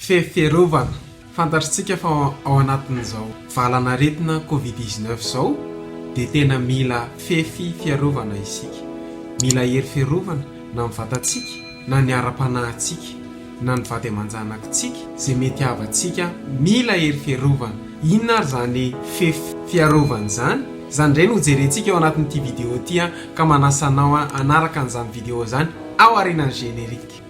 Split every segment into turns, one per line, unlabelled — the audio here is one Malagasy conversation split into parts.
Fefy fiarovana, Fantatritsika fa ao anatin'izao valan'aretina covid 19 izao dia tena mila fefy fiarovana isika. Mila hery fiarovana na ny vatantsika na ny ara-panahintsika na ny vady aman-janakitsika izay mety havantsika mila hery fiarovana. Inona ary izany fefy fiarovana izany? Izany indray no hojerentsika ao anatin'ity vidéo ity ka manasa anao hanaraka an'izany vidéo izany ao aorianan'ny générique.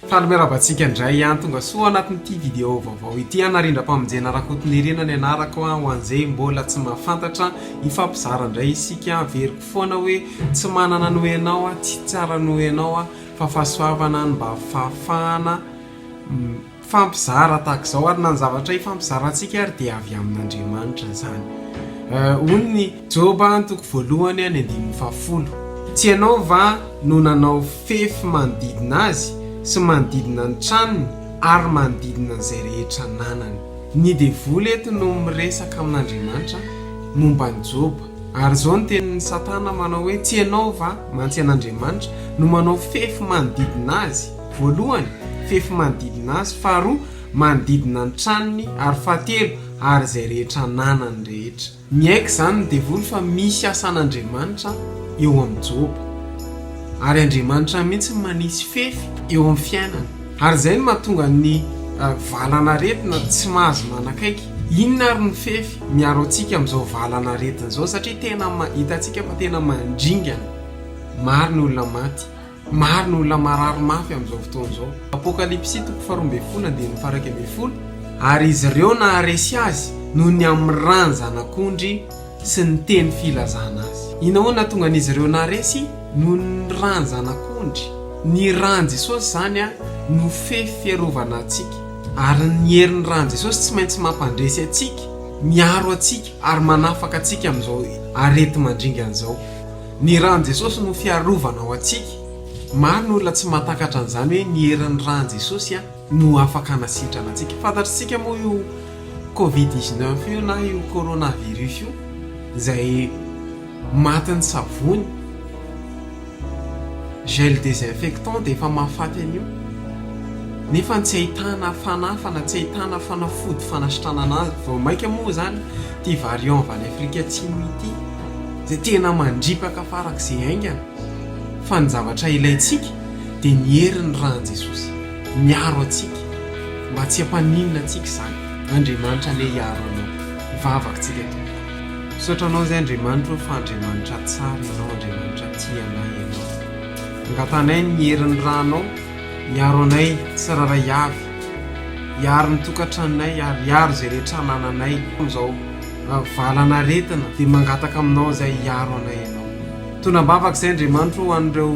Faly miarahaba antsika indray an, tonga soa anatin'ity vidéo vaovao ity an, Narindram-pamonjena Rakotonirina ny anarako an, ho an'izay mbola tsy mahafantatra, hifampizara indray isika, averiko foana hoe tsy manana noho ianao aho, tsy tsara noho ianao aho, fa fahasoavana no mba fahafahana Mifampizara tahaka izao ary na ny zavatra ifampizarantsika ary dia avy amin'Andriamanitra izany. Hoy ny Joba toko voalohany ny andininy fahafolo, Tsy ianao va no nanao fefy manodidina azy sy manodidina ny tranony ary manodidina an'izay rehetra ananany? Ny devoly eto no miresaka amin'Andriamanitra momba an'i Joba. Ary izao no tenin'i Satana manao hoe, Tsy ianao va, mantsy an'Andriamanitra, no manao fefy manodidina azy? Voalohany, fefy manodidina azy, faharoa, manodidina ny tranony, ary fahatelo, ary izay rehetra ananany rehetra. Miaiky izany ny devoly fa misy asan'Andriamanitra eo amin'i Joba. Ary Andriamanitra mihitsy no manisy fefy eo amin'ny fiainany. Ary izay no mahatonga ny valan'aretina tsy mahazo manakaiky. Inona ary ny fefy miaro antsika amin'izao valan'aretina izao? Satria tena hitantsika fa tena mandringana. Maro ny olona maty. Maro ny olona marary mafy amin'izao fotoana izao. Apokalypsy toko faharoambinifolo andininy faha-11, Ary izy ireo naharesy azy noho ny amin'ny ràn'ny Zanak'ondry sy ny teny filazana azy. Inona moa no nahatonga an'izy ireo naharesy? Noho ny ràn'ny Zanak'ondry. Ny ràn'i Jesosy izany no fefy fiarovana antsika. Ary ny herin'ny ràn'i Jesosy tsy maintsy mampandresy antsika, miaro antsika ary manafaka antsika amin'izao areti-mandringana izao. Ny ràn'i Jesosy no fiarovana ho antsika. Maro ny olona tsy mahatakatra an'izany hoe ny herin'ny ràn'i Jesosy no afaka hanasitrana antsika. Fantatr'isika moa io covid 19 io na io coronavirus io izay matin'ny savony, gel désinfectant dia efa mahafaty an'io. Nefa tsy ahitana fanafana, tsy ahitana fanafody fanasitranana azy. Vao mainka moa izany ity variant avy any Afrika Atsimo ity izay tena mandripaka farak'izay haingana. Fa ny zavatra ilaintsika dia ny herin'ny ràn'i Jesosy miaro antsika mba tsy hampaninona antsika izany. Andriamanitra anie hiaro anao. Hivavaka tsika tompoko. Misaotra anao izay Andriamanitra o fa Andriamanitra tsara ianao, Andriamanitra tia anay ianao. Angatanay ny herin'ny rànao hiaro anay tsirairay avy, hiaro ny tokantranonay ary hiaro izay rehetra anananay amin'izao valan'aretina dia mangataka aminao izay hiaro anay ianao. Tonam-bavaka izay Andriamanitra o ho an'ireo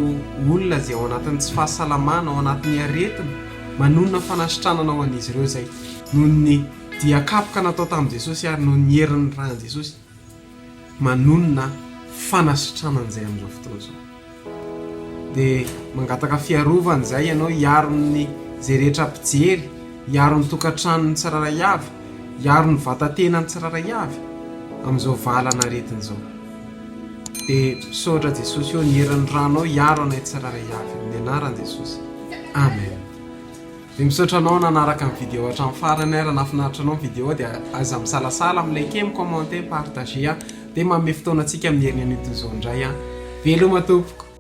olona izay ao anatin'ny tsy fahasalamana, ao anatin'ny aretina, manonona fanasitranana ho an'izy ireo izay noho ny dia kapoka natao tamin'i Jesosy ary noho ny herin'ny ràn'i Jesosy manonona fanasitranana izay amin'izao fotoana izao. Dia mangataka fiarovana izay ianao hiaro ny izay rehetra mpijery, hiaro ny tokantranony tsirairay avy, hiaro ny vata-tenany tsirairay avy amin'izao valan'aretina izao. Dia misaotra Jesosy ô ny herin'ny ranao hiaro anay tsirairay avy amin'ny anaran'i Jesosy. Amen. Dia misaotra anao nanaraka ny vidéo hatramin'ny farany ary raha nahafinaritra anao ny vidéo dia aza misalasala mi-liker, mi-commenter, mi-partager dia manome fotoana antsika amin'ny herin'ny anio toy izao indray an. Veloma tompoko.